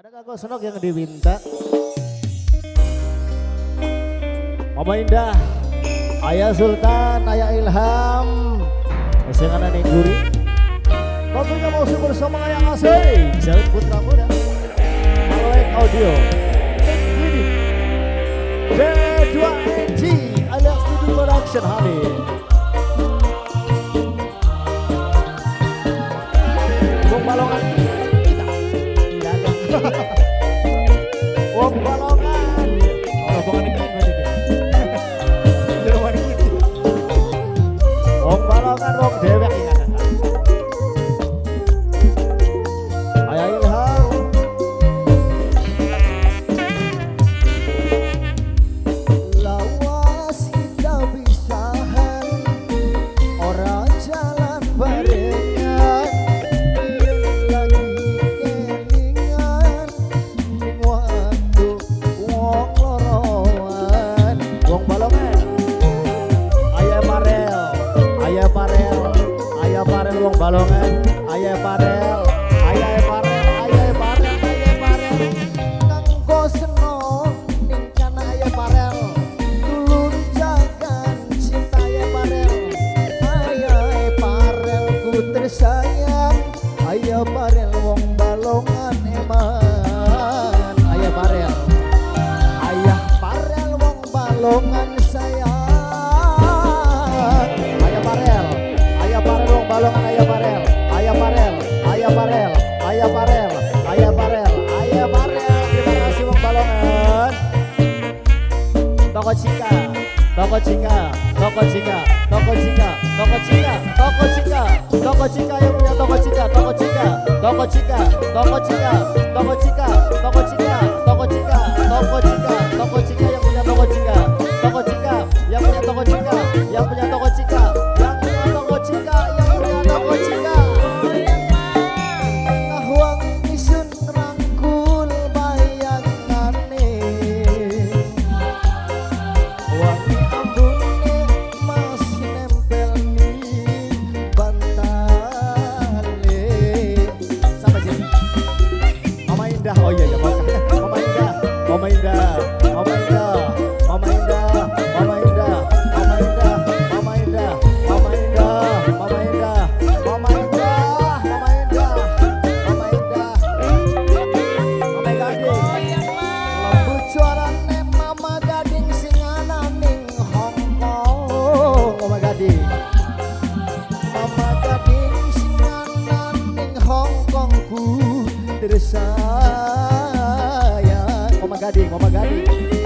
Ada Kakak Senok yang diminta. Mama Indah, Ayah Sultan, Ayah Ilham, Esengan Ning Guri. Tentunya mau bersama Ayah Asih, Jalin Putra Muda, Aloek Audio, Nick D2NG, alias Studio Production Honey. Wong Balongan kita. Wong Balongan. Rombongan iki berarti. Rombongan iki. Wong Balongan wong dewek iki kan. Ayah Ilham. Lawas kita pisahan, ora jalan barengan, lagi kelingan ning waktu wong loroan. Wong Balongan. Ayah Parel, Ayah Parel, Ayah Parel wong Balongan, Ayah Parel, Ayah Parel, Ayah Parel, Ayah Parel. Kanggo seneng ning kana Ayah Parel, tulung jagan cinta Ayah Parel. Ayah Parel ku tersayang, Ayah Parel wong Balongan eman. Ayah Parel, Ayah Parel wong Balongan sayang. Ayah Parel, Ayah Parel wong Balongan, Ayah Parel, Ayah Parel, Ayah Parel, Ayah Parel, Ayah Parel, Ayah Parel. Terima kasih wong Balongan. Toko Cika, Toko Cika, Toko Cika, Toko Cika, Toko Cika, Toko Cika, Toko Cika yang punya Toko Cika, Toko Cika, Toko Cika, Toko Cika, Toko Cika, Toko Cika, Toko Cika, Toko Cika, Toko Cika yang punya Toko Cika, Toko Cika, yang punya Toko Cika, yang punya Toko Cika, yang punya Toko Cika, yang punya Toko Cika. Wong isun rangkul bayangane, wangi ambune masih nempel ning bantale. Sama sih. Mama Indah, oh iya ya, Mama Indah, Mama Indah, Mama Indah, Mama Indah, Mama Indah, Mama Indah, Mama Indah, Mama Indah, Mama Indah, Mama Indah, Mama Indah, Mama Indah, Mama Gading. Lembut suarane Mama Gading sing ana ning Hong Kong. Mama Gading, Mama Gading sing ana ning Hong Kong ku tersayang. Mama Gading, Mama Gading.